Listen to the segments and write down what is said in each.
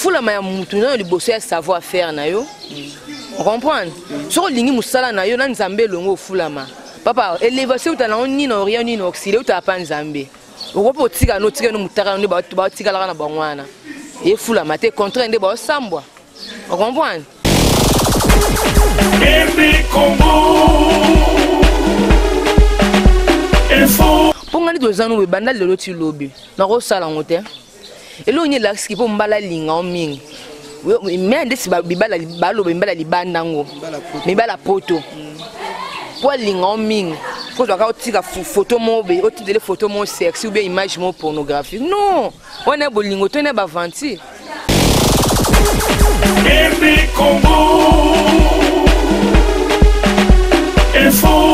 Kofulama ya mutu nayo liboso ya savoir faire na yo. Comprendre? Soki olingi mosala na yo na Nzambe elongo ofulama. Papa, elevation euta na yo ni na Orient ni na Occident, eutaka pa Nzambe. Okoki mpe otika no otika no mutaka nde baotikalaka na bango wana. Efulama te, contraire nde baosambwa. Ocomprendre? Mpo ngai nde toza no boye banda lelo ti lobi nakosala yango te. Eloko nini elakisiki mpo mbala alinga yo mingi me ndesi bibala baloba mibala libanda ngo mibala poto mpo alinga yo mingi mpo ozwaka otika photo moko boye otindele photo moko sexy ou bien image moko pornographique non wana ya bolingo to na baventure.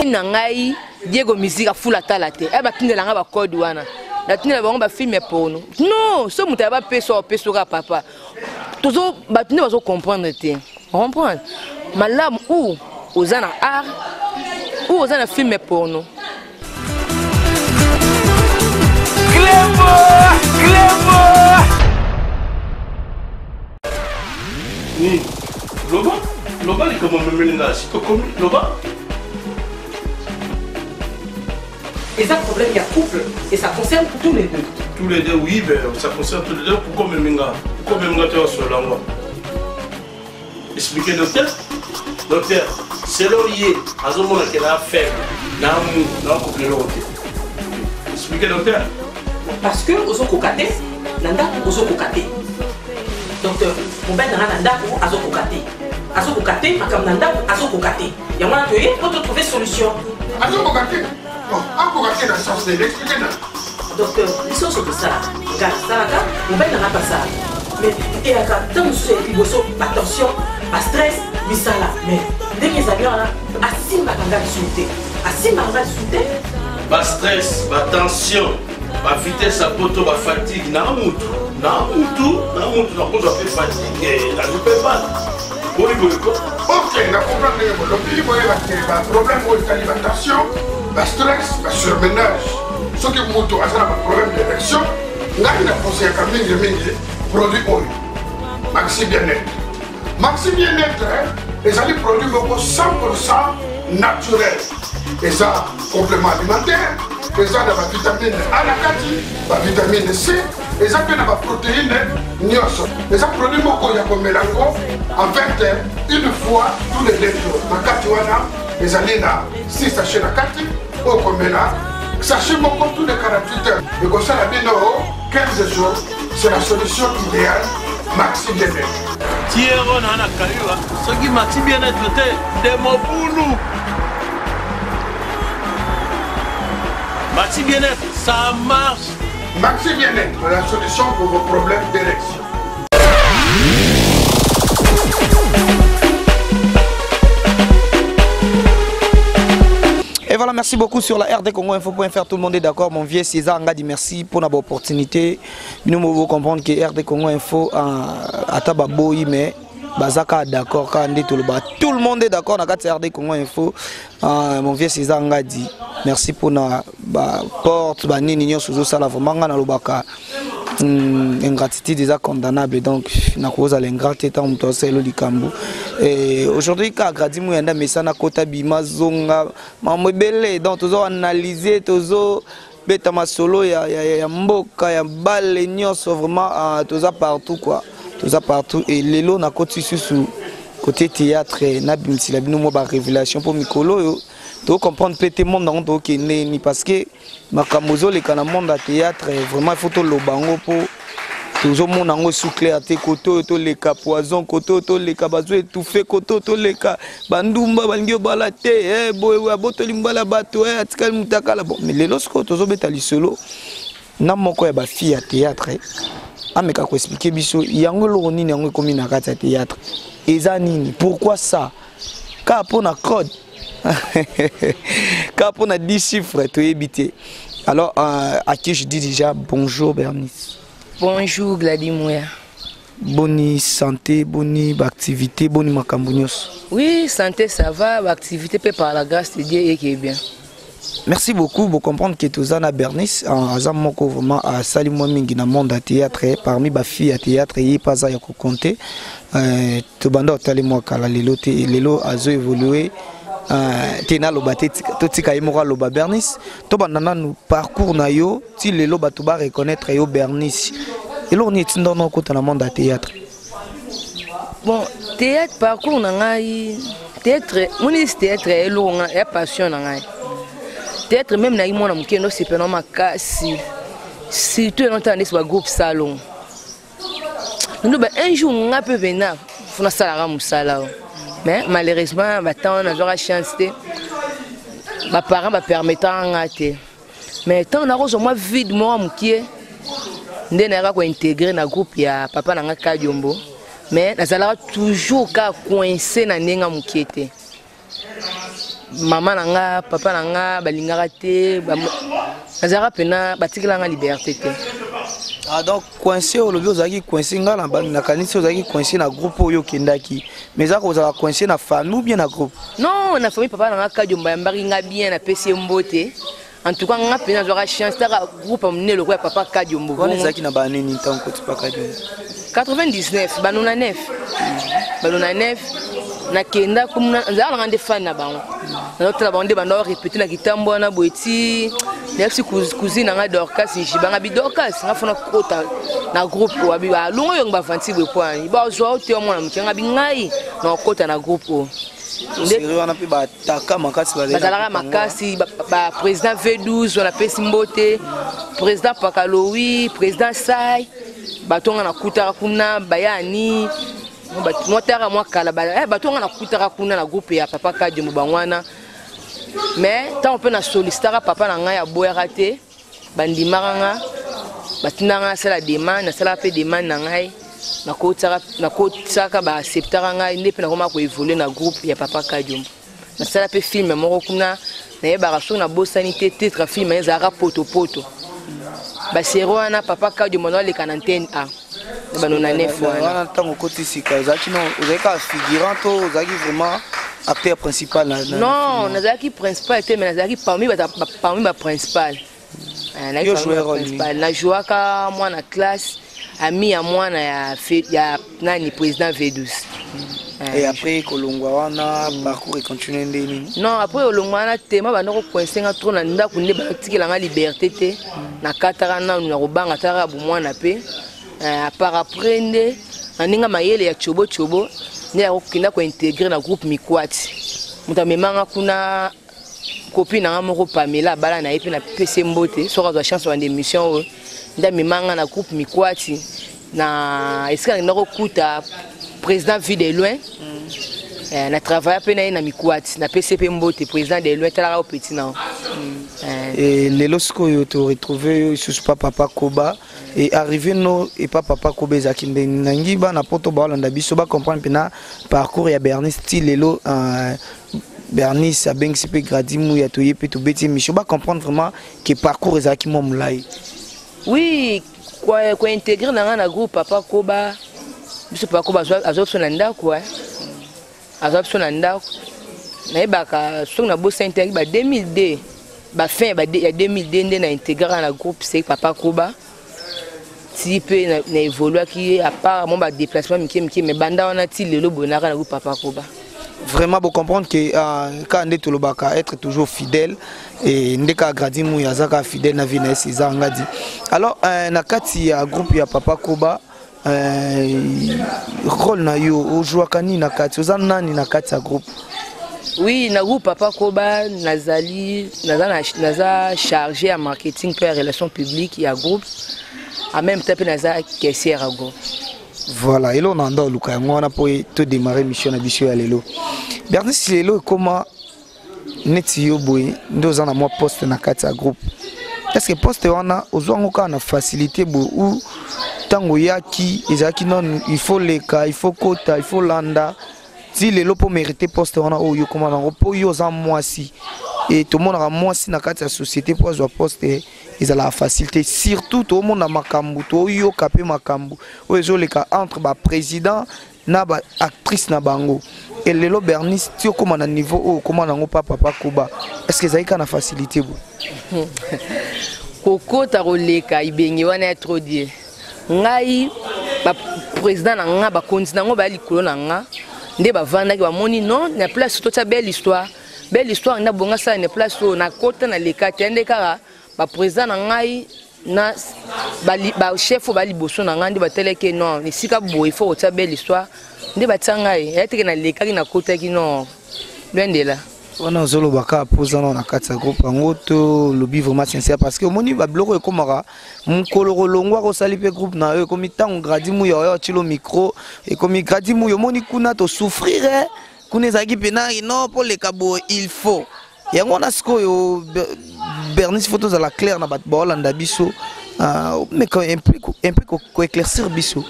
Na ngai Diego musique afula tala te eh batindela nga ba code wana natindela bango ba film ya porno non so moto ya bapesa opesa kaka papa tozo bato nde bazo comprendre te comprendre malamu ou oza na art ou oza na film ya porno. Clevo, Clevo. Nini? Loba, loba likambo omemeli nga si tokomi, loba. Eza problème ya couple et ça concerne tous les deux. Tous les deux, oui, ben, ça concerne tous les deux. Pourquoi omemi nga? Pourquoi omemi nga toya solola yango? Expliquez docteur. Docteur, selon ye azomona ke na faible, na mou, na koka eloko te. Expliquez docteur. Parce que ozokoka te na ndako, ozokoka te docteur. Mobali na nga na ndako azokoka te, azokoka te makambo na ndako azokoka te. Yango wana toye mpo totrouve solution. Azokoka te, akoka te na sens nini? Explique na. Docteur, biso nyonso tosalaka, nga nasalaka, mobali na nga mpe asalaka, mais eyaka ntango mosusu ya liboso batension, bastress, misala. Mais ndenge ezali wana, asimbaka nga lisusu te, asimbaka nga lisusu te. Bastress, batension, bavitesse ya poto, bafatigue na mutu, na mutu, na mutu nakozwa mpe fatigue, nazwi mpe bana boni boye ko. Ok, na comprendre ndenge bolobi. Boyeba ke baproblème oyo etali batension, bastress, basurmenage, soki moto aza na baproblème d'érection, ngai na conseillaka mingimingi produit oyo Maxi Bien-être. Maxi Bien-être ezali produit moko 100% naturel, eza complément alimentaire, eza na bavitamine A na kati, bavitamine C, eza mpe na baprotéine nyonso. Eza produit moko ya komela yango en fait une fois tous les 2 jours. Na kati wana ezali na 6 sachet na kati oyo komela sachet moko tous les 48 heures, ekosala bino 15 jours. C'est la solution idéale, Maxi Bien-être. Tiero na na kayua soki Maxi Bien-être te nde mobulu. Maxi Bien-être, ça marche. Maxi Bien-être, la solution pour vos problèmes d'érection. Et voilà, merci beaucoup sur la RD Congo Info.fr. Tout le monde est d'accord. Mon vieux César Ngadi, merci pour l'opportunité. Nous devons comprendre que RD Congo Info a tababoyi, mais bazaka d'accord quand tout le tout le monde est d'accord dans la RD Congo Info. Mon vieux César Ngadi, merci pour la porte, ba nini nyonso ozosala vraiment nga nalobaka ingratitude eza condamnable, donc nakozala ingrat te ntango moto asala likambo. Et aujourd'hui ka Gradi Muyanda mesana kota bima zonga mambo ebele, donc tozo analyser, tozo beta masolo ya, ya, ya, ya mboka ya bale nyonso vraiment, toza partout quoi, toza partout. Et lelo nakoti susu côté théâtre nabimisila bino mwa ba révélation mpo mikolo oyo to comprendre pe te monde yango tokende ni, parce que makambo ezoleka na monde ya théâtre vraiment il faut toloba yango mpo tozomona yango sous clair te. Kote oyo toleka poison, kote oyo toleka bazo étouffe, kote oyo toleka bandumba balingi obala te, boye abotoli mbala bato, atikali mutakala. Bon, mais lelo sikoyo tozobeta lisolo na moko ya bafille ya théâtre, ameka koexpliquer biso yango eloko nini yango ekomi na kati ya théâtre, eza nini, pourquoi ça, kaka mpo na code, kaka mpo na 10 chiffres, toyebi te. Alors à qui je dis déjà bonjour, Bernice. Bonjour Glady Mouya. Boni santé, boni baactivité, boni makambo nyonso? Oui, santé ça va, l'activité peut par la grâce de Dieu et qui est bien. Merci beaucoup bo comprendre que toza na Bernice aza moko vraiment asali mwa mingi na monde ya théâtre parmi ba filles ya théâtre ye mpe aza ya ko compter euh, tobanda otali mwa kala lelo te lelo azo évoluer euh, te naloba te totika ye moko aloba. Bernice, tobanda nanu parcours na yo ti lelo bato ba reconnaître yo. Bernice, eloko nini etinda wana okota na monde ya théâtre? Bon, théâtre, parcours na ngai théâtre, moni théâtre eloko nga ya passion na ngai. Théâtre, même nayi mwana moke, nosepela makasi, surtout enotala ndesi bagroupe salon. Ndoba un jour nga mpe vena fo nasalaka mosala o, mais malheureusement batemps wana nazwaka chance te, baparent bapermettaka nga te. Mais ntango nakozwa mwa vide moko mokie nde nayaka kointégrer na groupe ya papa na nga Kadiombo, mais nazalaka toujours ka coincé na ndenge ya mokie te. Mama na nga, papa na nga balingaka te, nazalaka mpena batikela nga liberté te. Ah, donc coincé, olobi ozalaki coincé. Nga nakanisi ozalaki coincé na groupe oyo okendaki, mais eza kozala coincé na famille ou bien na groupe? Non, na famille. Papa na nga Kadiombo bayambaki nga bien, napesi ye mbote. En tout cas nga mpenza nazwaka chance taka groupe ya monene lokola ya papa Kadiombo. Wana ezalaki na banini ntango koti pa Kadiombo? 99, banona 9, banona 9. Nakenda kuna, nazalaka nanga nde fan na bango, nazotala bango nde banda répété na kitambo wana boye ti nayebisi cousine na nga Dorcas Njibanga bi: "Dorcas, nga fona kota na groupe oyo." Abi: "Alongo yongo bavanti boye poani bazwa o te, mwana moke." Nga bi: "Ngai nakokota na groupe oyo." Série wana mpe bataka makasi. Bazalaka makasi, baprésident V12 wana, apesi mbote président Pakalowi, président Sai, bato nga nakutaka kuna, bayani mwa tara mwa kala, bato nga nakutaka kuna na groupe ya papa Kadiombo, bango wana. Mais ntango mpe nasolicitaka papa na ngai, aboyaka te, bandimaka nga, batindaka nga nasala demande. Nasalaka mpe demande na ngai, nakotisaka, baacceptaka ngai, nde mpe nakoma koévoluer na groupe ya papa Kadiombo. Nasala mpe film moko kuna, nayebaka soki nabosani te, titre film ezalaka Potopoto. Basérie wana, papa Kadiombo aleka na antenne A na banona nef wana. Wana ntango okoti sika, ozalaki ozalaki kaka figurant to ozalaki vraiment acteur principal na, na Non, nazalaki principal te, mais nazalaki parmi baprincipal. Yo jouer rôle nini? Najouaka mwana classe, ami ya mwana ya nani, président V12. Et après kolongwa wana, parcours econtinue nde nini? Non, après olongwa wana tema banda kocoincer nga trop na ndako, nde batikelanga liberté te. Nakataka nanu na kobanga taka bomwana mpe apart. Après nde na ndenge mayele ya tiobo tiobo nde yakokenda kointégrer na groupe Mikwati. Moto amemanga kuna, copine nanga moko Pamela, abala na ye mpe, napesi ye mbote soki azwa chance banda émission oyo, nde amemanga na groupe Mikwati, na esika nakenda kokuta président Vie de Loin. Na travailla mpe na ye na Mikwati, napesi ye mpe mbote. Président de Loin, talaka o petit nao. Et lelo sikoyo toretrouve yo lisusu pa papa Koba. E arrivé no epa papa Koba ezalaki ndenge nangi? Bana poto baolanda biso bacomprendre mpena parcours ya Bernice ti lelo. Bernice abengisi mpe Gradi Muya, toye mpe tobeti émission, bacomprendre vraiment que parcours ezalaki mwa molai. Oui, kointégrer na ngai na groupe papa Koba, biso papa Koba azwa biso na ndako, azwa biso na ndako. Nayebaka soki nabosani te, ba 2002, bafin ya 2002 nde na intégraka na groupe se papa Koba, ti mpe na évoluaki à part mo badéplacement mike mike, mais banda wana ti lelo boye naka na groupe papa Koba. Vraiment bocomprendre que kaka nde tolobaka, être toujours fidèle, e nde kaka Gradi Muya aza kaka fidèle na vie na ye César Ngadi. Alors na kati ya groupe ya papa Koba, rôle na yo ozwaka nini na kati? Oza nani na kati ya groupe? Oui, na groupe papa Koba nazali naza chargé ya marketing mpe ya relation publique ya groupe, en même temps mpe naza caissière ya groupe. Voilà, eloko na ndo oluka yango wana mpo todémarre mission na biso ya lelo. Bernice, lelo ekóma neti yo boye nde oza na mwa poste na kati ya groupe. Est ce que poste wana ozwa yango kaka na facilité boye ou ntango oyaki ezalaki nanu il faut leka, il faut kota, il faut landa ti lelo mpo mérite poste wana oyo okóma nango? Mpo yo oza mwasi e tomonaka mwasi na kati ya société mpo azwa poste ezalaka facile te, surtout toomona makambo, toyoka mpe makambo oyo ezoleka entre baprésident. Na ba actrice na bango. Et lelo Bernice ti okoma na niveau oyo okoma nango pa papa Koba. Est-ce que ezali kaka na facilité boye? Kokota koleka ibenge wana ya trop dire. Ngai ba président na nga bakonzi na ngo baya likolo na nga nde bavandaki bamoni non na place totia belle histoire belle histoire nde abonga sala na place oyo nakota naleka te nde kaka ba président na ngai na ba chef oyo ba liboso na ngai nde batelaki non esika boye faut kotia belle histoire nde batia ngai ya teke nalekaki nakotaki non loin de là. Wana ozoloba kaka mpo oza nao na kati ya groupe yango tolobi vraiment sincère parce que omoni babiloko ekomaka mokolo kolongwaka osali mpe groupe na yo ekomi ntango gradi muya oyo otilo micro ekomi gradi muya omoni kuna tosouffrir eh. Kuna ezalaki mpena non mpo leka boye il faut yango wana sikoyo bernice faut tozala claire na bato baolanda biso euh, meka un peu koéclaircir biso.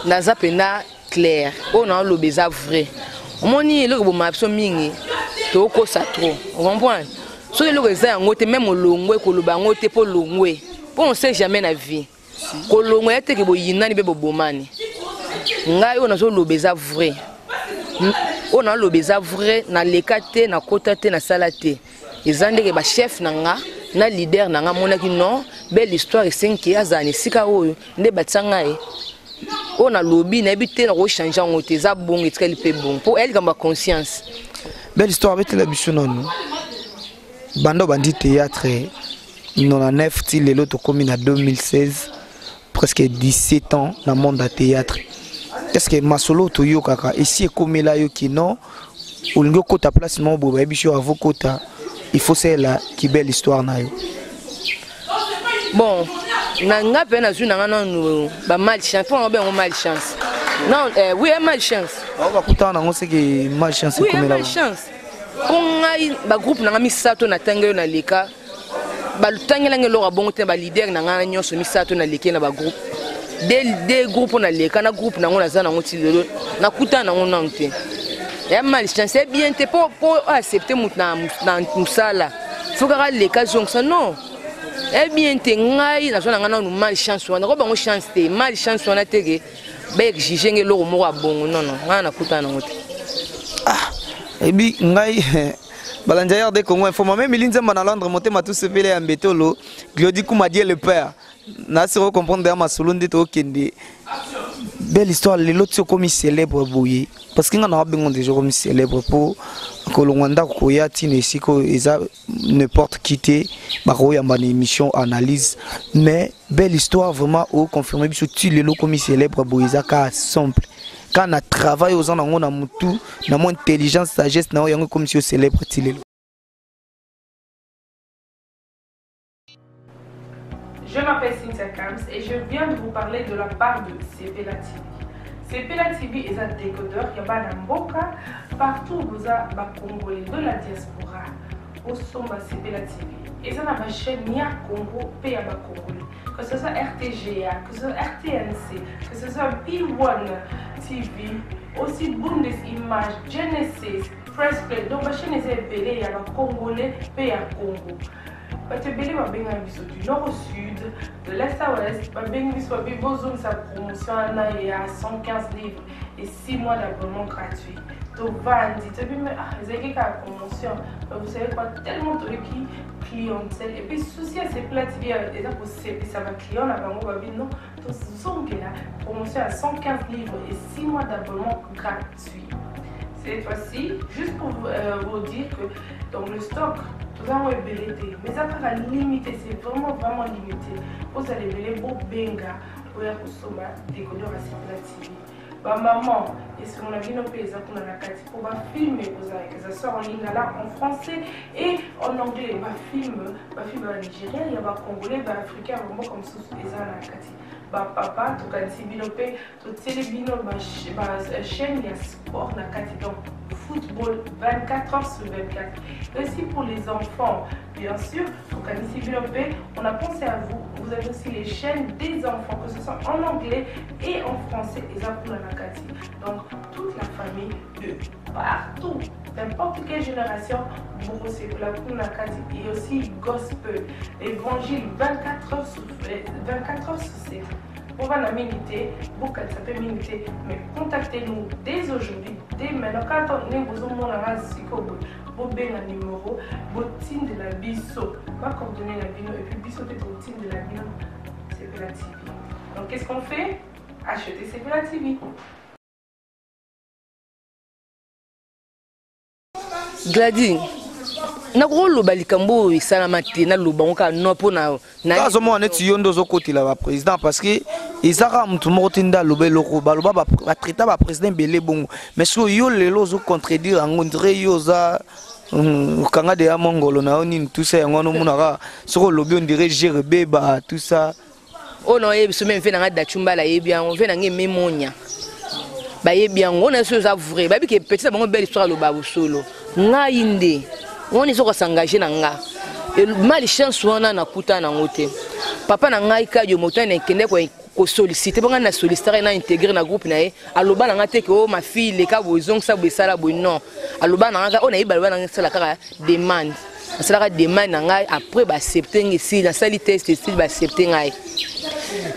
Naza mpena claire oyo naoloba eza vrai. Omoni eloko ebomaka biso mingi tokosa trop, ocomprendre? Soki eloko eza yango te, meme olongwe koloba yango te mpo olongwe, mpo on sait jamais na vie. Kolongwa ya teke boyinani mpe bobomani. Ngai oyo nazoloba eza vrai, oyo naloba eza vrai. Naleka te, nakota te, nasala te. Eza ndenge bachef na nga na leader na nga amonaki non belle histoire esengi azala na esika oyo nde batia ngai. Oyo nalobi nayebi te, nakochange yango te. Eza bongo, etikali mpe bongo mpo eya likambo ya conscience. Belle histoire abetela biso nanu banda obandi théâtre 99 ti lelo tokomi na 2016, presque 17 ans na monde ya théâtre. Est-ce que masolo toyokaka esi ekomela yo kino olingi okota place moko boye bayebi biso avo kota il faut salela ki belle histoire na yo? Bon, na nga mpe nazwi na nga nanu ba malchance mpo na bango malchance non eh, oui malchance. Bao bakutana nango seke malchance. Oui, ekomela malchance mpo ngai bagroupe na nga misato natangeli naleka batangelanga eloko ya bongo te. Na baleader na ngai nyonso misato naleki na bagroupe de groupe naleka na groupe nango naza nango ti lelo nakutana nango nanu te. Ya malchance ya bien te mpo accepte motu na mosala fo kaka leka zongisa non ya bien te. Ngai nazwa na ngai nanu malchance wana ko bango chance te, malchance wana teke baexige nge eloko moko ya bongo. Non non, ngai nakutana nango te. Ah, ebi ngai balandi ya RD Congo Info, mame Mili Nzemba na Londres, motema tosepele ya mbetolo Glody Kuma Die le père nasiro comprendre ya masolo nde tokende belle histoire. Lelo ti okomi célèbre boye parce que nga na wabengo déjà okomi célèbre mpo kolongwa ndako koya ntina esika oyo eza n'importe qui te bakoyamba na émission analyse. Mais belle histoire vraiment oconfirme biso ti lelo okomi célèbre boye eza kaka simple kaka na travail oza nango na mutu na mwa intelligence sagesse na yo yango ekomisi yo célèbre ti lelo. Je m'appelle Cynthia Kams et je viens de vous parler de la part de Sepela TV. Sepela TV est un décodeur qui a mboka partout vous a ba Congolais de la diaspora. Osomba Sepela TV. Et ça na ba chaîne ya Congo pe ya ba Congolais. Que ce soit RTGA, que ce soit RTNC, que ce soit B1 TV, aussi Bundes Image, Genesis, Press Play. Donc ba chaîne eza ebele ya ba Congolais pe ya Congo. Bato ebele babengaka biso du nord au sud, de l'est à ouest, babengi biso babi bozongisa promotion wana ya 115 livres et 6 mois d'abonnement gratuit. Tovandi toyebi me ah, ezalaki kaka promotion. Mais vous savez quoi, tellement toyoki clientèle et puis souci ya Sepela TV eza kosepisa baclient na bango, babi non, tozongela promotion ya 115 livres et 6 mois d'abonnement gratuit cette fois-ci. Juste pour vous dire que donc le stock tozango ebele te, mais eza kaka limité, c'est vraiment vraiment limité. Ozala ebele bobenga oya kosomba décodeur ya Sepela TV. Bamaman, esengo na bino mpe eza kuna na kati mpo bafilme ekozala que ça soit en lingala, en français et en anglais. Bafilme, bafilme ya banigérien, ya bacongolais, baafricain, bamboka mosusu eza na kati. Bapapa, tokanisi bino mpe totieli bino bachaîne ya sport na kati, donc football 24 heures sur 24. Et aussi pour les enfants, bien sûr, tokanisi bino mpe, on a pensé à vous. Vous avez aussi les chaînes des enfants, que ce soit en anglais et en français, eza kuna na kati. Donc toute la famille de partout, n'importe quelle génération, bokosepela kuna na kati. Et aussi gospel, évangile 24 heures sur 24 heures sur 7. Bovanda mingi te, bokanisa mpe mingi te, mais contactez-nous dès aujourd'hui, dès maintenant. Kaka ndenge bozomona nga sikoyo boye, bobenga numero, botindela biso bacoordonné na bino, et puis biso mpe totindela bino Sepela TV. Donc qu'est-ce qu'on fait? Acheter Sepela TV. Glady, nakoloba likambo oyo esalama te, naloba ngo kaka no mpo na Azomona neti yo nde ozokotela baprésident, parce que eza kaka motu moko te nde aloba eloko. Baloba, batraita baprésident ebele bongo, mais soki yo lelo ozocontredire yango, ndire yo oza okanga deya mongolo na yo nini, tout ça. Yango wana omonaka soki olobi, on dirait gere beba, tout ça. Oyo na oyebi so meme ve nanga Dachumbala ayebi yango, ve nanga Ememonia bayebi yango. Oyo na so eza vrai, bayebi ke petit na bango belle histoire aloba bosolo. Ngai nde wana ezoka s'engage na nga malchance wana, nakuta nango te. Papa na ngai Kadio moto na ekende kosollicite mpo ngai na sollicitaka na intégrer na groupe na ye. Aloba na ngai te ke o ma fille, leka boye, ezongisa boye, esala boye. Non, aloba na ngai oyo nayebi, aloba na ngai esala kaka demande. Nasalaka demande na ngai, après baaccepte ngai. Esili, nasali test, esili, baaccepte ngai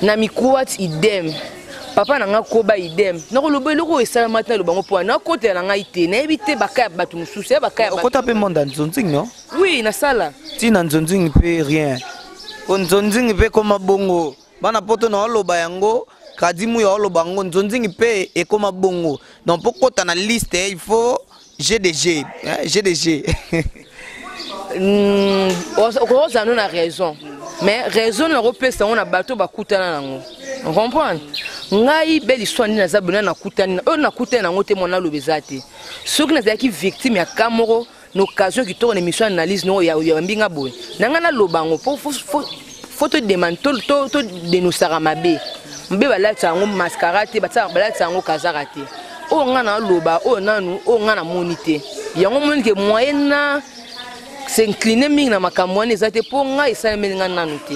na mikuati. Idem papa na ngai koba, idem. Nakoloba eloko oyo esalama te, naloba ngo mpo nakotela na ngai te, nayebi te baka ya bato mosusu ya baka ya. Okota mpe monde ya nzonzingi, no? Oui, nasala. Ntina nzonzingi mpe rien, po nzonzingi mpe ekoma bongo. Bana poto na oloba yango, Kadimu ya oloba yango, nzonzingi mpe ekoma bongo. Donc mpo kota na liste, il faut GDG, hein, GDG. Okozala no na raison, mais raison nakopesa yango na bato bakutana nango. Comprendre ngai, belle histoire nde naza bona, nakutani oyo nakutani nango te. Mwana aloba eza te soki nazalaki victime ya ka moko na occasion kitoko na émission analyse noko ya mbinga boye na ngai, naloba yango po faut todemande, todénonçaka mabe. Mabe balatisa yango mascara te, balatisa yango kazaka te. Oyo ngai naloba oyo nanu, oyo ngai namoni te. Yango moni ke moyen na s'incline mingi na makambo wana eza te, mpo ngai esalemeli ngai nanu te.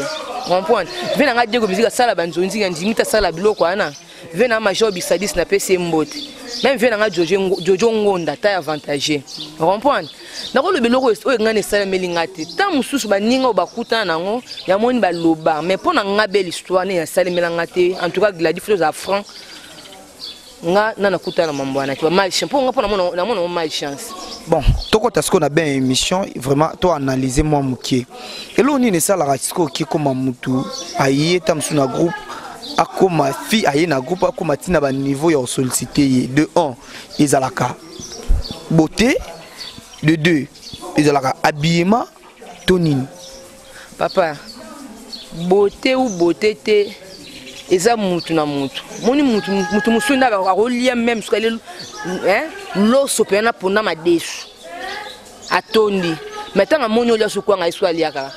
Comprendre ve na ngai Diego Musique asala banzonzinga, ndimi te asala biloko wana. Ve na major Bisadis, napesi ye mbote. Même ve na ngai Jojo Ngonda taille avantage. Comprendre, nakoloba eloko oyo ngai na esalemeli ngai te. Ntango mosusu baninga oyo bakutana nango yamoni baloba, mais mpo na ngai belle histoire nde nasalemela ngai te. En tout cas Gladi, faut tozala franc, nga na nakutana na mambo wana te, malchance mpo nga, mpo namona yango malchance. Bon, tokota sikoyo na bien émission. Vraiment toanalyse mwa moke eloko nini esalaka sikoyo kekoma mutu aye ta mosusu na groupe, akoma fille aye na groupe, akoma ntina baniveau ya kosollicite ye. De 1 ezalaka beauté, de 2 ezalaka habillement, to nini? Papa, beauté ou beauté te, eza mutu na mutu. Moni mutu, mutu mosusu nde akolia meme soki ale loso mpenza na ponda madesu, atondi. Mais ntango amoni olia sokwanga ye, so aliaka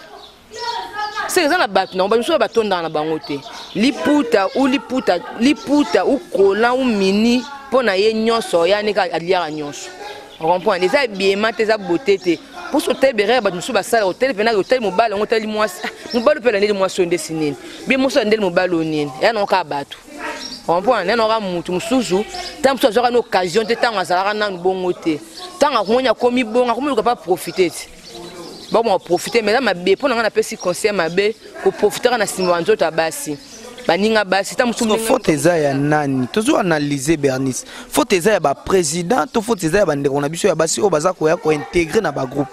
seke eza na bato nango. Bato mosusu batondaka na bango te, liputa u liputa, liputa u kolan u mini, mpo na ye nyonso yani kaka aliaka nyonso. Comprendre, eza ebiema te, eza beauté te. Mposo otali berere, bato mosusu basala otali mpena, otali mobali yango, otali mwasi, mobali mpe alandeli mwasi oyo ndesi nini, bie mosu alandeli mobali oyo nini, eya nango kaka bato. Comprendre, ya nango kaka motu mosusu. Ntango mosusu azwaka na occasion te, ntango azalaka nanu bongo te, ntango akomoni akomi bongo, akomi luka pa profite te, bakoma koprofite. Mais eza mabe mpo na ngai, napesi conseil mabe koprofitaka na nsima ya nzoto ya basi, baninga basi. Ntango mosusu faute eza ya nani? Tozo analyse Bernice, faute eza ya baprésident to faute eza ya bandeko na biso ya basi oyo baza koya kointégrer na bagroupe?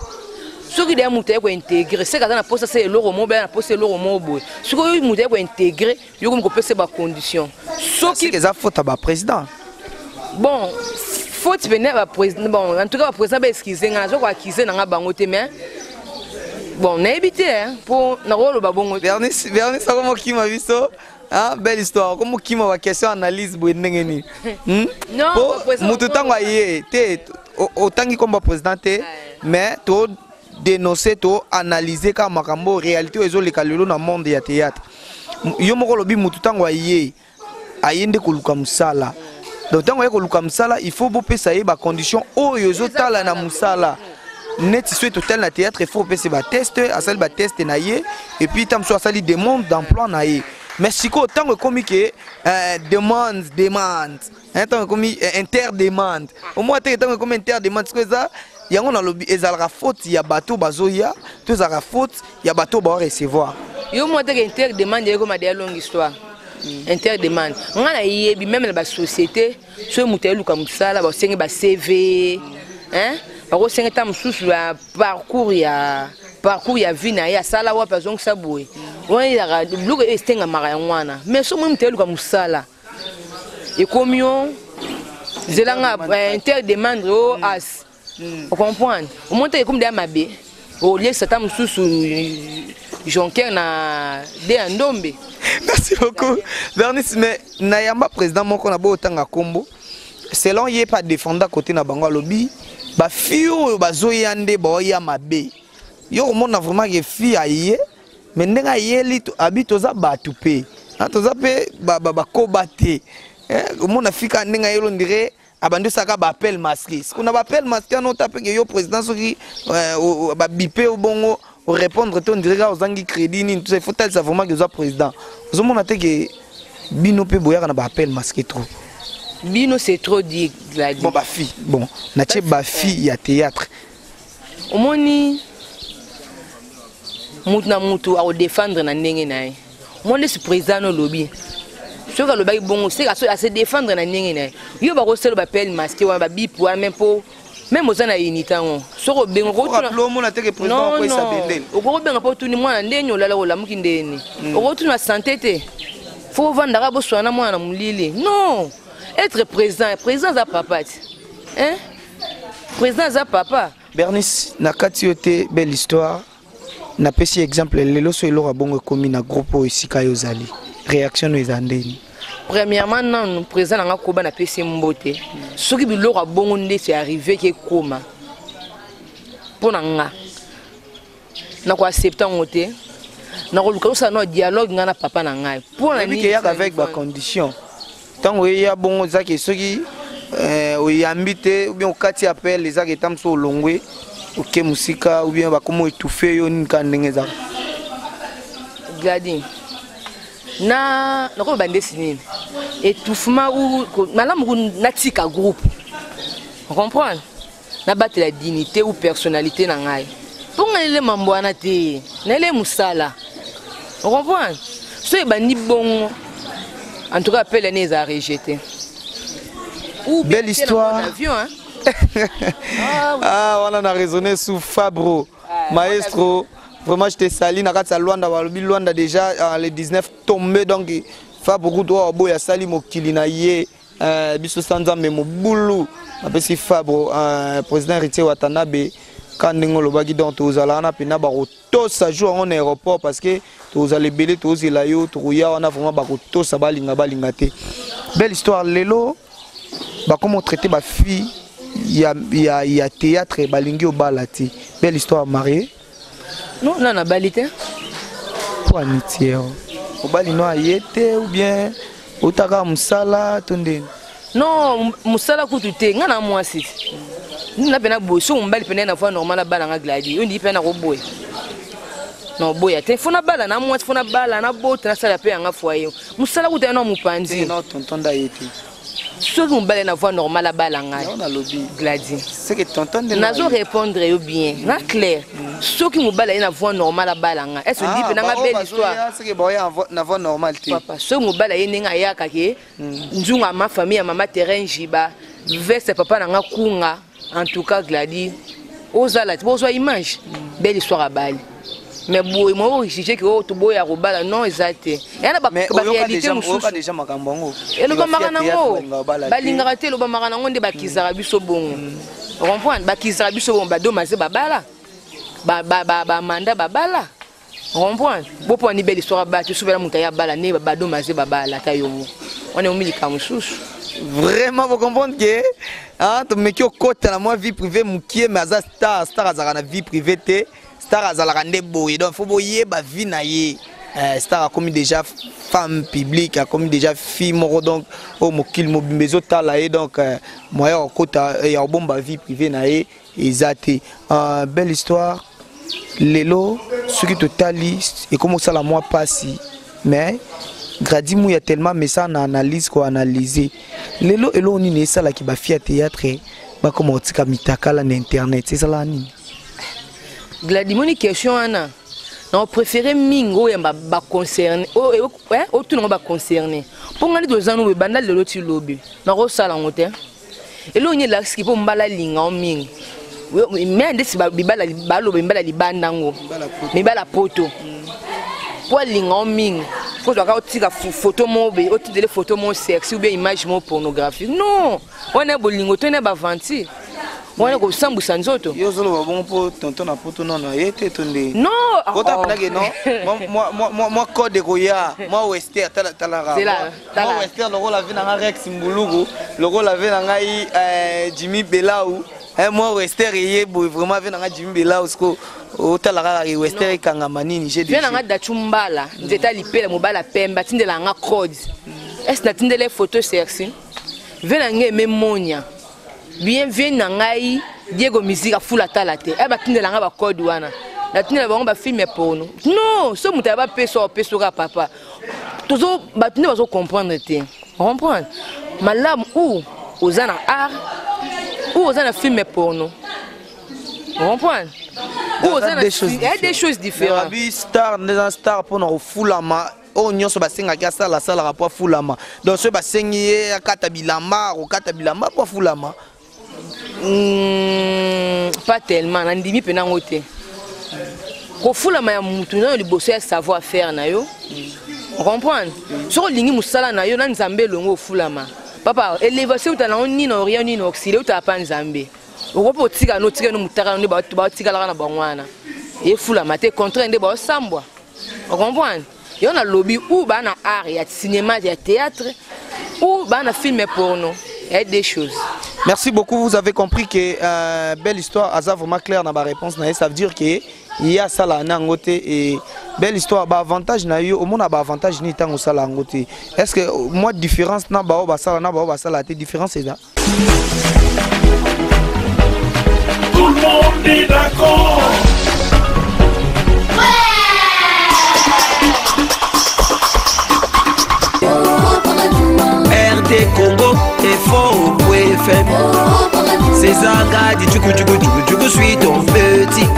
Soki deya moto aye kointégrer, seke aza na posa se eloko moko, baya na posa eloko moko boye. Soki oyo moto aye kointégrer, yo komi kopesa bacondition. Soki eza faute ya baprésident? Bon, faute pene ya baprésident, bon, en tout cas baprésident baexcuse ngai, naza koaccuse na ngai bango te, mais bon, nayebi te mpo nakoloba bongo. Bernice, Bernice akomokima biso. Ah, belle histoire, okomokima baquestion analyse boye ndenge nini? Po motu ntango aye te, otangi komba président te, mais to dénoncer, to analyser kaka makambo, réalité oyo ezoleka lelo na monde ya théâtre. Yo moko olobi motu ntango aye, aye nde koluka mosala. Donc ntango aye koluka mosala, il faut bopesa ye bacondition oyo ezotala na mosala. Neti soki totali na théâtre, il faut opesa batest, asali batest na ye, et puis ntango mosusu asali demande d'emploi na ye. Mais sikoyo ntango ekomi ke demande, ntango ekomi interdemande, omoi teke ntango ekomi interdemande, sikoyo eza yango nalobi, ezalaka faute ya bato bazoya to ezalaka faute ya bato bao recevoir? Yo mwa teke interdemande ekoma deya longue histoire. Interdemande ngai nayebi meme na basociété, soki moto ayeluka mosala, basenge ba CV, hein, bakosenge ta mosusu ya parcours ya vie na ye, asala wapi, azongisa boye. Wana ezalaka biloko oyo esengamaka, yango wana. Mais so moi moto ayeluka mosala, ekomi yo nzela nga interdemande o as ocomprendre, omoni te, ekomi deya mabe. Oliesa ata mosusu jonker na de ya ndombe. Merci beaucoup, Bernice. Mais nayamba président moko na boyo otanga nkombo, selon ye mpe adefenda kote na bango, alobi bafille oyo bazoya nde baoya mabe. Yo komona vraiment ke fille aye, mais ndenge ayeli abi toza bato mpe, toza mpe bakoba te. Omona fille kaka ndenge ayeli, on dirait abandi osaka baappel masqué. Sikuna baappel masqué wana, ota mpe ke yo président, soki babipe yo bongo, orépondre te, on dirait kaka ozangi crédit nini, tout ça. Il faut talisa vraiment ke oza président. Ozomona te ke bino mpe boyaka na baappel masqué trop? Bino, c'est trop dit, Gladi. Bon, bafille, bon, natie bafille ya théâtre. Omoni, mutu na mutu akodéfendre na ndenge na ye. Mo ndesi président no olobi, soki alobaki bongo, seke ase défendre na ndenge na ye. Yo bakosala baappel masqué wana, babipe wana, même mpo même oza na unité yango, soki obenga, okoki obenga mpo otuni mwana ndeni olala, olamuki ndeni, okotuna santé te. Fo ovandaka boswana na mwana na molili. Non, être président, président aza papa ti, hein? Président aza papa. Bernice, na kati yo te, belle histoire. Napesi exemple, lelo so eloko ya bongo ekomi na groupe oyo esika yo ozali, réaction no eza ndeni? Premièrement, nanu président nanga koba, napesi ye mbote. Soki biloko ya bongo ndeti arrive ke ekóma, mpo na nga nakoaccepte yango te. Nakoluka tosala no dialogue, ngai na papa na ngai. Mpo na nini? Eyaka avec bacondition. Ntango eya bongo, ezaki soki oyambi te ou bien okati appel, ezaki eta mosu olongwe, oke mosika, ou bien bakoma étouffe yo nini, kaka ndenge ezaka. Gladi, na nakoloba ndesi nini, étouffement ou malamu ku natika groupe, comprendre, nabatela dignité ou personnalité na ngai, mpo ngai nele mambo wana te, nayele mosala, comprendre. So ebandi bongo, en tout cas appel ane eza rejeté. Belle histoire. Avion, hein? Ah, wana na raisonné sous Fabro maestro. Vraiment, je te salue na kati ya Lwanda. Balobi Lwanda déjà le 19 tombé, donc Fabro kutu oyo aboya asali mokili na ye. Biso sa Nzambe mobulu. Napesi Fabro, président Héritier Watanabe, ka ndenge olobaki. Donc tozala wana mpena, bakotosa jour yango na aéroport, parce que tozala ebele, tozela yo, tokoya wana. Vraiment bakotosa, balinga balinga te. Belle histoire, lelo bakoma otraite bafille ya théâtre, balingi obala te. Belle histoire, marié? Non, na nabali te. Po amitié mobali no aye te, ou bien otaka mosala to ndeni? Non, mosala kutu te. Ngai na mwasi na mpena boye, so mobali pene na voi normal abala nga, Gladi, oyo ndii mpe nakoboya, naoboya te. Fo nabala na mwasi, fo nabala, nabota, nasala mpe yanga foyer. Mosala kutu ya na mopanzi. No, tonton nda ye te. Soki mobali na voie normale abala ngai. Nalobi Gladi, seke tonton nde. Nazo répondre yo bien na clair. Soki mobali aye na voie normale abala ngai, est ce ndi mpe nanga belle histoire? Seke baoya na voie normale te. Papa, soki mobali aye ndenge ayaka ke nzunga ma famille ya mama terrain jiba veste papa na nga kunga, en tout cas Gladi, ozala te, bozwa image belle histoire abali. Mais boye mo ojuge ke oyo toboya kobala, non, eza te. Eya na baréalité mosusu. Déjà makambo yango. Elobamaka nango, balingaka te, elobamaka nango nde bakizaka biso bongo, comprendre, bakizaka biso bongo. Badomaze babala, bamanda babala, comprendre. Boponi belle histoire bato soki bela moto aya bala nde badomaze babala, ata yo moko wana omilika mosusu. Vraiment, vous comprendre que, hein, tomeki okota na mwa vie privée mokie, mais aza star. Star azalaka na vie privée te, star azalaka nde boye. Donc faut boyeba vie na ye. Star akomi déjà femme publique, akomi déjà fille moko, donc oyo mokili mobimba ezotala ye. Donc moyen ya kokota ya kobomba vie privée na ye eza te. Belle histoire, lelo soki totali, ekomi kosala mwa mpasi, mais Gradi Muya tellement mesa na analyse, koanalyse lelo eloko nini esalaki bafille ya théâtre bakoma kotika mitakala na internet, ezalaka nini? Gladi, moni question wana. Na préféré mingi oyamba baconcerné, otuna yango baconcerné, mpo ngai nde toza no boye banda lelo ti lobi, nakosala yango te. Eloko nini elakisiki mpo mbala alinga yo mingi? Me ndeti bibala baloba mibala libanda yango, mibala poto, mpo alinga yo mingi, fo ozwaka otika photo moko boye, otindele photo moko sexy ou bien image moko pornographique. Non, wana bolingo to na baventure wana kosambwisa nzoto. Yo ozoloba bongo mpo tonton na poto nano aye te to nde? Non. Otapelake non, mwa code ekoya, mwa wester talaka, mwa wester lokola ve na ngai Rex Mbuluku, lokola ve na ngai Jimmy Belau, mwa wester eye boye vraiment ve na ngai Jimmy Belau. Siko otala kaka wester ekangama nini? Ve na ngai Dachu Mbala, nzete alipela, mobala pembe, atindela nga code ese, natindela photo sexy. Ve na ngai eme monia bien, vie na ngai Diego Musique afula tala te, e batindela ngai bacode wana, natindela bango bafilme ya porno. Non, so moto ya bapesa, opesa kaka papa. Tozo bato nde bazocomprendre te. Comprendre malamu, ou oza na art ou oza na film ya porno. Comprendre, ou oza na des choses différentes. Bi star nde eza star mpona kofulama. Oyo nyonso basengaki asala, asalaka mpo afulama. Donc soki basengi ye akata bilamba, akokata bilamba mpo afulama. Pas tellement, nandimi mpe nango te. Kofulama ya mutu nayo liboso ya savoir faire na yo. Comprendre, soki olingi mosala na yo na Nzambe elongo, ofulama. Papa, élévation euta nango nini? Orient nini? Auxile eutaka mpa Nzambe. Okoki mpe otika no, otika no motaka nde baotikalaka na bango wana, efulama te. Contraire nde baosambwa. Ocomprendre? Yo nalobi, ou baa na art ya cinéma, ya théâtre, ou baa na film porno, ya des choses. Merci beaucoup. Vous avez compris que Belle Histoire a vraiment clair dans ma réponse. Ça veut dire que il y a ça là nango te. Et Belle Histoire ba avantage na yo, omona ba avantage ni tango sala yango te. Est-ce que moi différence na ba ba sala na ba ba sala te, différence c'est ça? Tout le monde est d'accord. RD Congo Info FM. César Gadi, tchoukou tchoukou tchoukou tchoukou, suis ton petit.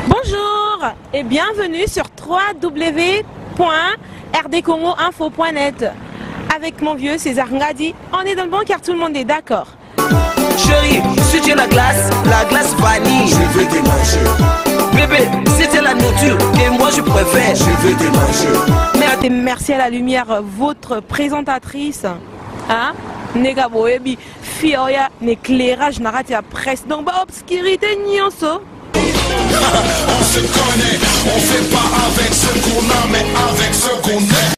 Bonjour et bienvenue sur www.rdcongoinfo.net. Avec mon vieux César Ngadi, on est dans le bon car tout le monde est d'accord. Chérie, si tu es la glace vanille, je vais te manger. Bébé, si tu es la nourriture que moi je préfère, je vais te manger. Et merci à la lumière, votre présentatrice, hein, Nega Boebi, Fioya, l'éclairage narratif à presse. Donc, bah, obscurité, nyonso. On se connaît, on fait pas avec ce qu'on a, mais avec ce qu'on est.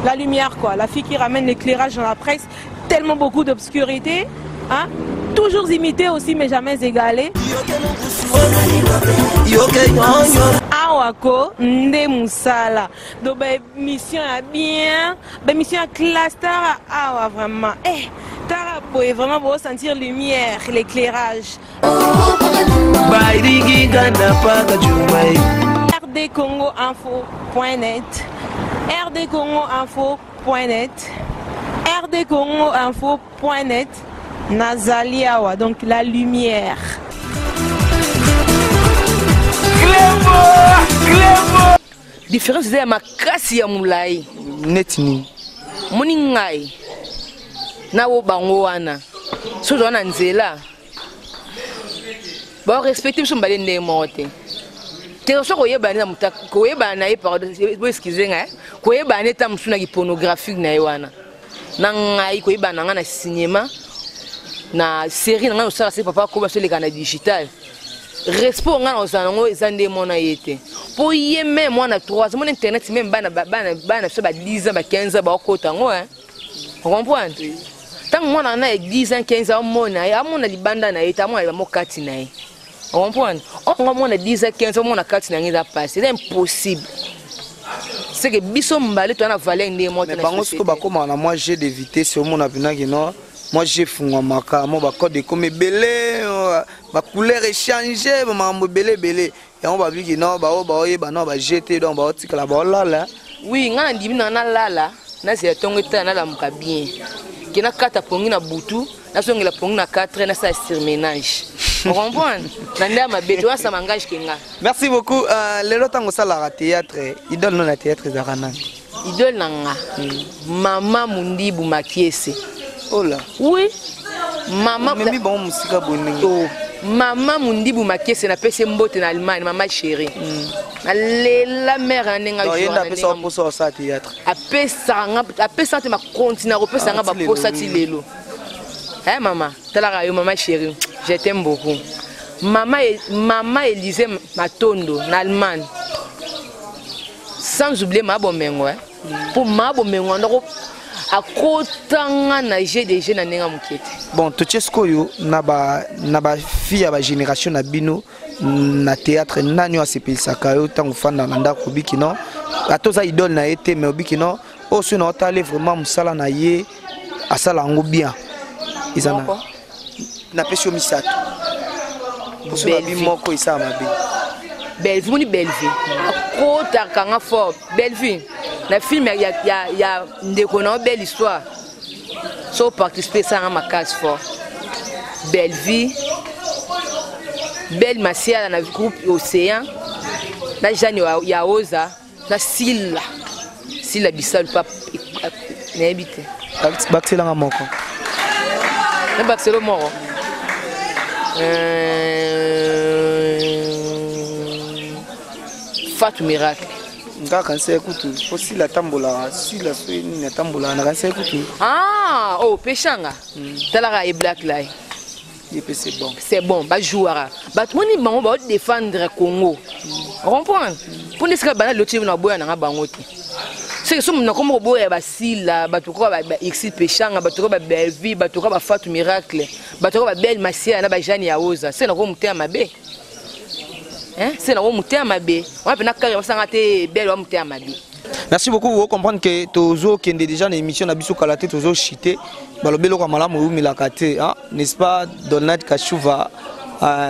La lumière, quoi, la fille qui ramène l'éclairage dans la presse, tellement beaucoup d'obscurité, hein? Toujours imité aussi, mais jamais égalé. Awako nde musala. Donc, bah, mission ya bien, bah, mission ya classe, tara awa vraiment. Eh, tara boye vraiment beau sentir lumière, l'éclairage. rdcongoinfo.net, rdcongoinfo.net, rdcongoinfo.net, Nazali awa, donc la lumière. Clébo, Clébo. Différence eza ya makasi ya molai. Neti nini? Moni ngai na wo bango wana, soki toza na nzela, barespecte biso mibale ndenge moko te. Te soki koyebana na moto, koyebana na ye, pardon, bo excuse ngai, koyebana eta mosusu na pornographique na ye wana, na ngai koyebana na ngai na cinéma, na série na ngai osala se papa koba so eleka na digital, respect ngai na kozala nango eza nde mona ye te. Mpo ye même mwana 3, mona internet, même bana bana biso ba 10 ans, ba 15 ans baokota yango, hein, comprendre? Ntango mwana na ye 10 ans, 15 ans, amona ye, amona libanda na ye te, amona bango kati na ye. Comprendre? Onga mwana 10 ans, 15 ans, omona kati na yango, eza pasi, eza impossible. C'est que biso mbale toza na valeur ndenge moko te Mais na bango société. sikoyo bakomaka na mwa jeu de vitesse, omona mpinaki no mwa jeu efungwamaka, mwa bacode ekomi ebele. Bacouleur échange, bamakambo ebele ebele. Yango babiki no bao baoyeba no bajete, donc baotikala baolala. Oui, nga na ndimi na nalala, nazela ntongo etala, nalamuka bien ke nakata pongi na butu, nazongela pongi na 4, nasala surmenage, ocomprendre? Na nde ya mabe te, wana mangage ke nga. Merci beaucoup. Lelo ntango osalaka théâtre, idole no na théâtre ezalaka nani? Idole na nga, mama Mundibu Makiese. Ola! Oui, mama. Omemi bango mosika boye ndenge? Oh, mama Mundibu Makiese, napesi ye mbote na Allemagne, mama chéri. Nalela mare na ndenge. Donc ye nde apesa mposa osala théâtre? Apesaka nga, apesaka te, makontina kopesa nga. Ah, ti lelo, baposa ti oui. Lelo. Eh mama, talaka yo, mama chéri, je t'aime beaucoup. Mama, mama Élysée Matondo na Allemagne, sans oublier ma bomengo, eh. Mpo ma bomengo andako akotanga na GDG na ndenge ya moke te. Bon, totie sikoyo na bafille ya bagénération na bino na théâtre, nani oyo asepelisaka yo ntango ofanda na ndako, obiki no ata oza idole na ye te, mais obiki no oyo soki na otali vraiment mosala na ye, asala yango bien, eza na? Moko. Napesi yo misato poso babi. Bellevue. Moko esala mabe. Bellevue, moni Bellevue akotaka nga fort. Bellevue na film ya ndeko na yo Belle Histoire, so participe, esalanga makasi fort. Bellevue, Belle Masiala na groupe Océan, na Jeanne ya Oza, na Sila, Sila Bisalu pa nayebi te. Bakiselanga moko. Na bakiselo moko, Fatou Miracle. Nga kanisa ye kutu po Sila atambolaka, Sila so ye nini atambolaka, na kanisa ye kutu. Ah, oh, peshanga, talaka ye Black Lie. Ye mpe c'est bon. C'est bon, bajouara bato moni bango baodéfendre Congo, comprendre? Mpo nde esika bana lelo ti na boya nanga bango te, seke so nakoma koboya Basila, bato koka ba Peshanga, bato koka baBelvi, bato koka baFatu Miracle, bato koka baBelle Masia na baJeanne ya Oza, se nako motema mabe, se nako motema mabe wana mpena kaka basanga te bele wa motema mabe. Merci beaucoup. Vous comprendre que tozokende déjà na émission na biso kala te, tozochite. Balobi eloko ya malamu eumelaka te, hein? N'est-ce pas, Donald Kashuva?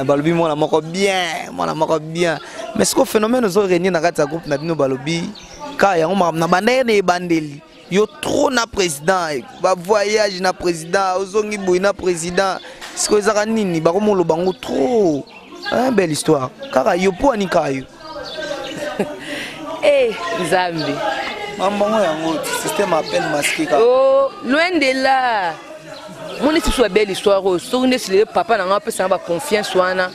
Balobi mwana moko bien, mwana moko bien, mais siko phénomène ozo régner na kati ya groupe na bino, balobi ka yango makambo na banda ye na ebandeli, yo trop na président, bavoyage na président, ozongi boye na président, sikoyo ezaka nini? Bakomoloba yango trop, hein? Belle Histoire, kaka yo, mpo ani kaka yo? Eh, Nzambe! Mambango yango, système appel masqué kaka. Oh, loin de là. Moni ti biso babelle histoire oyo, soki nde lelo papa na nga apesanga baconfiance wana,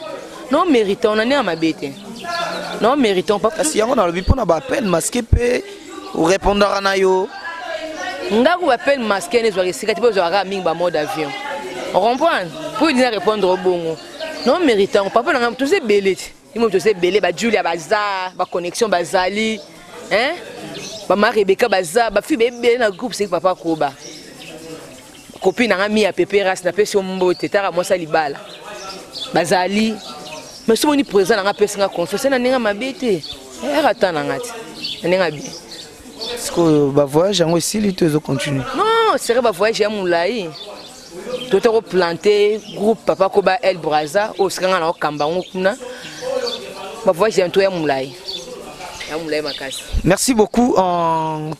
no mérite na ndenge ya mabe te, no mérite papa. Kasi yango nalobi mpona baappel masqué mpe orépondaka na yo. Ngako baappel masqué ene ezwaka esika te, mpo ezwaka kaka mingi bamode avion, ocomprendre? Mpo edina répondre obongo, no mérite yango. Papa na nga, toza ebele te, imo toza ebele, bajulia baza, baconnexion bazali, hein? Bama Rebeka baza, bafille baebele na groupe. Seki papa koba kopi nanga mi ya pepe ras, napesi yo mbote, taka mwasi ya libala bazali. Mais so moni président nanga apesi nga confiance na ndenge mabe te, ere ata nanga te na ndenge bien. Sikoyo bavoyage yango esili to ezocontinue? Non, sere bavoyage ya molai, tota koplante groupe papa koba El Braza oyo sika nga na okamba yango kuna. Bavoyage ya nto ya molai, ya molai makasi. Merci beaucoup.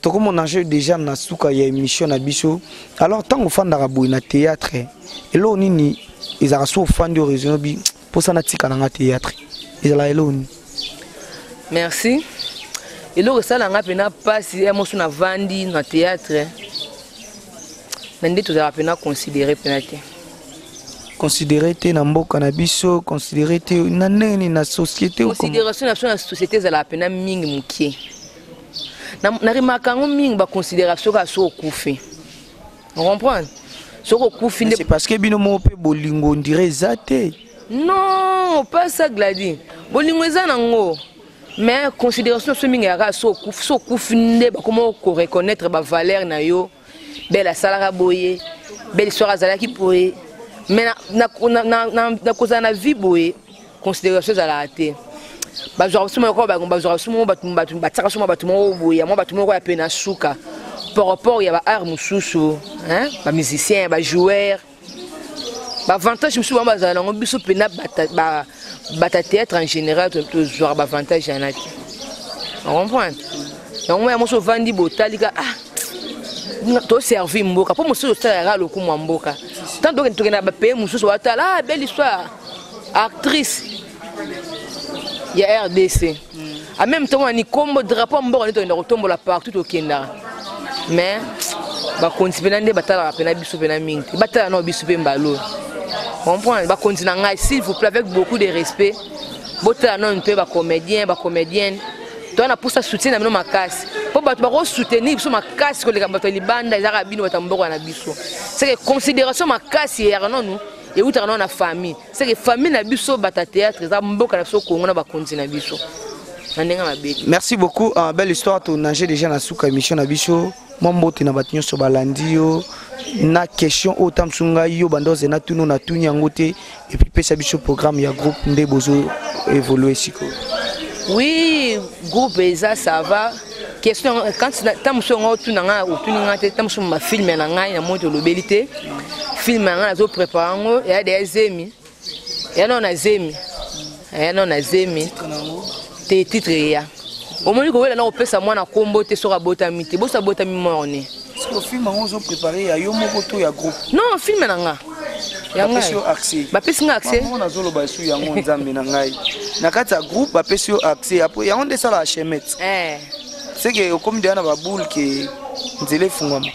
Tokomona jeu déjà na suka ya émission na biso. Alors, ntango ofandaka boye na théâtre, eloko nini ezalaka so ofandi oraison bi mposa natika nanga théâtre, ezalaka eloko nini? Merci. Eloko esalanga mpena mpasi ya moso, navandi na théâtre na nde tozalaka mpena considéré mpena te. Considéré te na mboka na biso? Considéré te na ndenge nini? Na société ou comment? Considération na biso na société ezalaka mpena mingi mokie. Naremarka yango mingi, baconsidération kaka so okufi, ocomprendre? Soki okufi nde. C'est parce que bino moko mpe bolingo ndire eza te. Non, pas ça, Gladi. Bolingo eza nango, mais considération so mingi yaka so okufi. So okufi nde bakoma koreconnaître bavaleur na yo. Bele asalaka boye, Belle Histoire azalaki boye, mais na kozala na vie boye, considération ezalaka te. Bazwaka biso moko, bazwaka biso moko, bato batiaka so mwa bato moko boye, mwa bato moko ya pe na suka par rapport ya baart mosusu, bamusicien, bajoueur. Baavantage mosusu bango bazala nango, biso mpena bata théâtre en général tozwaka baavantage yana te. Ocomprendre yango? Ya moso ovandi botalika, ah, toservi mboka mpo mosusu osalaka lokumu ya mboka. Tant tokende na bapays mosusu, batala: "Ah, belle histoire, actrice ya RDC." En même temps wani kombo, drapeau ya mboka nde tokenda kotombola partout tokendaka. Mais bakonzi mpena nde batalaka mpena biso mpena mingi te. Batala nao biso mpe mbalo comprendre. Bakonzi na ngai, s'il vous plaît, avec beaucoup de respect, botala nano mpe bacomédien, bacomédienne. Toza na mposa soutien na bino makasi, mpo bato bakosoutenir biso makasi koleka bato ya libanda ezaka bino bato ya mboka na biso. C'est que considération makasi eyaka nanu, eutaka nano na famille. C'est que famille na biso bato ya théâtre eza mboka na biso Kongo na bakonzi na biso na ndenge mabe te. Merci beaucoup, belle histoire. Tonage déjà na suka émission na biso. Mwa mbote na bato nyonso balandi yo, na question oyo ta mosu ngai yo banda ozela natuni, natuni yango te. Et puis pesa biso programme ya groupe, nde bozo évolue sikoyo. Oui, groupe eza, ça va. Question quand ta mosu yango otuna ngai, otuni ngai te. Ta mosu bafilm na ngai na moi tolobeli te. Film na ngai nazoprépare yango, eya deya zemi, eya nao na zemi, eya nao na zemi te. Titre eya, omoni kowela na kopesa mwana kombo te soki abotami te. Boso abotami morne. Film yango ozoprépare ya yo moko to ya groupe? Non, film na nga. Bapesi yo accès? Bapesi nga accès. Moko nazoloba esu yango, Nzambe na ngai, na kati ya groupe bapesi yo accès. Après yango nde esalaka chemet. C'est que okomi deya na baboule ke nzela efungwama.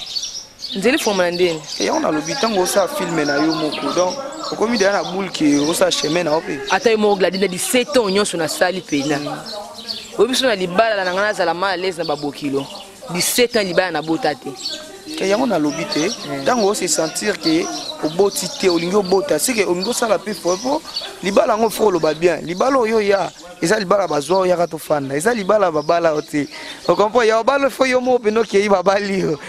Nzela efungwama na ndeni? Yango nalobi, ntango osala film na yo moko, donc okomi deya na boule ke osala chemin na yo mpe. Ata yo moko, Gladi, na 17 ans nyonso nasali mpena, oyebi so na libala na ngai nazala mal à l'aise na babokilo. 17 ans libala, nabota te. Ke yango nalobi te, ntango ose sentir ke oboti te, olingi obota, seke olingi osala mpe fo po libala yango fo oloba bien. Libala oyo ya eza libala bazwa oyaka tofanda, eza libala babala yo te. Ocomprend? Ya babala fo yo moko mpena okei, babali yo.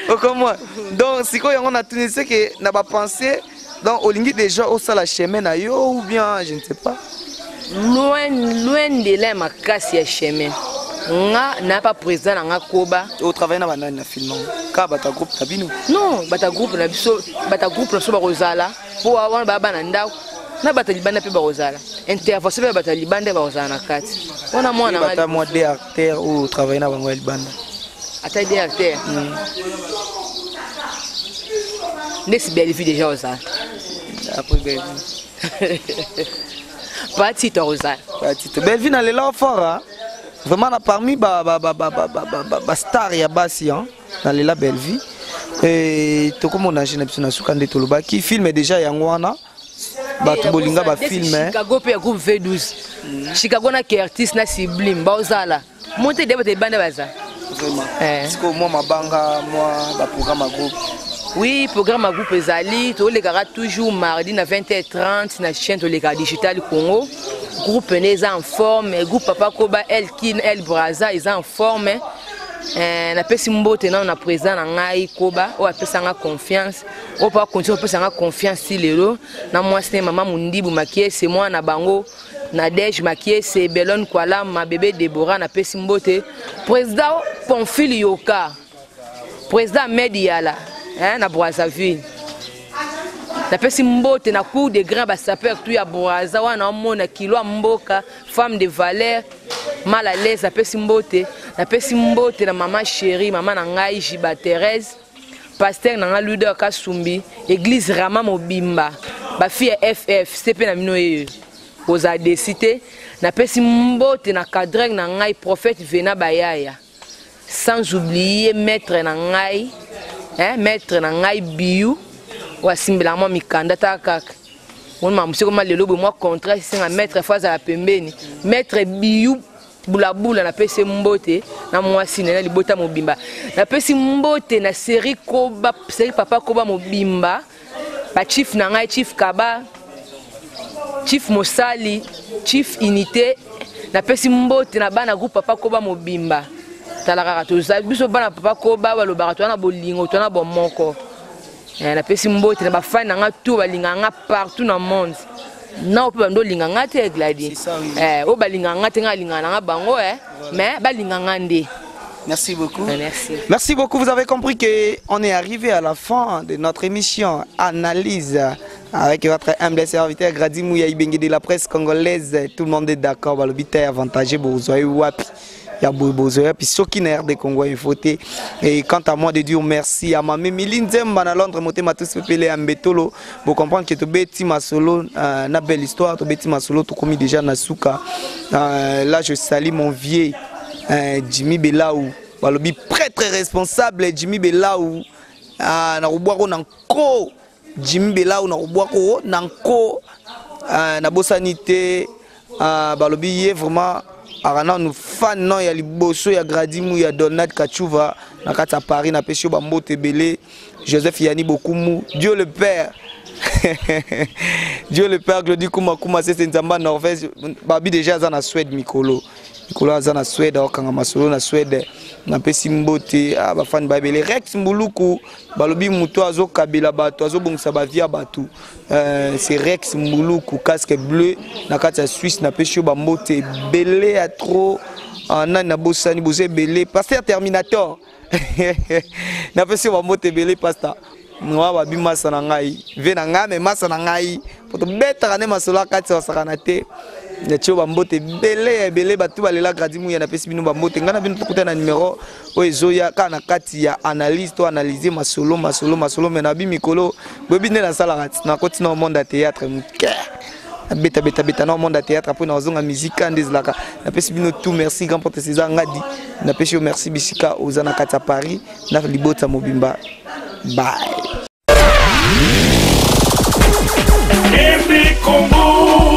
Ocomprend? Donc sikoyo yango natuni, seke na bapense, donc olingi déjà osala chemin na yo ou bien je ne sais pas? Loin, loin de là. Makasi ya chemin nga na pa président na nga koba. Otravaille na banani na film yango? Kaka bato ya groupe na bino? Non, bato ya groupe na biso, bato ya groupe na biso bakozala, mpo wana baya bana ndako na bato ya libanda mpe bakozala intervention, mpe bato ya libanda bakozala na kati wana mwana. Bata mwa de acteur oyo otravaille na bango ya libanda. Ata de acteur ndesi Bellevue déjà ozala. Après Bellevue? Patito ozala. Patito, Bellevue na lela fort, hein? Vraiment na parmi ba ba ba ba ba ba ba, ba star ya basi, hein? Na lela Bellevue. Et tokomona na biso na suka nde tolobaki film déjà yango wana, bato bolinga bafilm. Chicago mpe ya groupe V12, Chicago na Kertis na Sublime baozala monte de bato ebanda baza. Vraiment, sikoyo mwa mabanga, mwa baprogramme ya groupe? Oui, programme ya groupe ezali: tolekaka toujours mardi na 20h30 na chaîne tolekaka Digital Congo. Groupe ne eza en forme, groupe Papa Koba El Kin El Braza eza en forme. Napesi mbote nano na président na ngai Koba oyo apesanga confiance, oyo mpo akontinue kopesanga confiance ti lelo, na mwasi ne mama Mondibu Makiese, mwana na bango Nadege Makiese, Belon Kwalama, bébé Debora. Napesi mbote président Pomphile Yoka, président Ahmed Yala, hein, na Brazzaville. Napesi mbote na cour de grand basapeur tu ya Braza wana, omona kilo ya mboka, femme de valeur mal à l'aise. Napesi mbote, napesi mbote na mama chérie, mama na ngai Jiba Thérèse, pasteur na ngai Luder Kasumbi, église Rama mobimba, bafille ya FF cp na bino yeyo kozala desi te. Napesi mbote na cadre na ngai prophète Vena Bayaya, sans oublier maître na ngai, hein, maître na ngai Biyu oyo asimbelaka mwa mikanda. Taka kaka moni makambo siko ma lelo boye, mwa contrat esenga maître fo azala pembeni. Maître Biyu Bulabula, napesi mbote na mwasi na ye na libota mobimba. Napesi mbote na série Koba, série Papa Koba mobimba, bachief na ngai, chief Kaba, chief Mosali, chief Unité. Napesi mbote na bana groupe Papa Koba mobimba. Tala kaka, toza biso bana Papa Koba, balobaka toza na bolingo, toza na bomoko. Napesi mbote na bafani na nga to balingaka nga partout na monde, na mpe bando olinga nga te, Gladi, oyo balingaka nga te, nga alingaka na nga bango, mais balinga nga nde. Merci beaucoup. Merci. Merci beaucoup. Vous avez compris qu'on est arrivé à la fin de notre émission Analyse avec votre humble serviteur Grady Mouya Ibenge de la presse congolaise. Tout le monde est d'accord. Balobi taille avantagé bozoye wapi. Ya boye bozoya puis soki na RD Congo info te. Et quant à moi de dire merci à ma Mimi Nzemba na Londres motema tous pepele ya Mbetolo. Vous comprendre que tobeti masolo na belle histoire, tobeti masolo tokomi déjà na suka. Là je salue mon vieux Jimmy Belaou. Balobi prêtre responsable Jimmy Belaou. Ah, na kobwako na nko Jimmy Belaou na kobwako na nko. Ah, na bosani te. Ah, balobi ye vraiment akana nous fan non ya liboso ya Grady Mouya Donald Kachuva na kati ya Paris na pesi yo ba mbote ebele. Joseph Yani Bokumu, Dieu le Père. Dieu le Père, Claudie Kuma Kuma, c'est Nzamba Norvège. Babi déjà aza na Suède mikolo. Mikolo aza na Suède, akanga masolo na Suède. Na pesi mbote, ah, ba fan ba ebele. Rex Mbuluku, balobi muto azo kabela bato, azo bongisa ba via bato. C'est Rex Mbuluku, casque bleu na kati ya Suisse, na pesi yo ba mbote ebele ya trop. Ah, nani na bosani, boza ebele. Pasteur Terminator. Na pesi yo ba mbote ebele, pasteur. Moi babi masa na ngai, ve na ngai mais masa na ngai. Po tobetaka nde masolo ya kati ya basakana te. Natie yo ba mbote ebele, ebele, bato balela Grady Mouya, napesi bino ba mbote. Ngai na bino tokutana na numéro oyo ezoya kaka na kati ya analyse to analyser masolo, masolo, masolo, mais na bi mikolo, boyebi nde nasalaka ti, nakoti na monde ya théâtre moke. Beta, beta, beta, na monde ya théâtre, après nazonga musique, nde ezalaka. Napesi bino tout, merci, grand porte César Ngadi. Napesi yo merci bisika oza na kati ya Paris, na libota mobimba. Bye. RD Congo.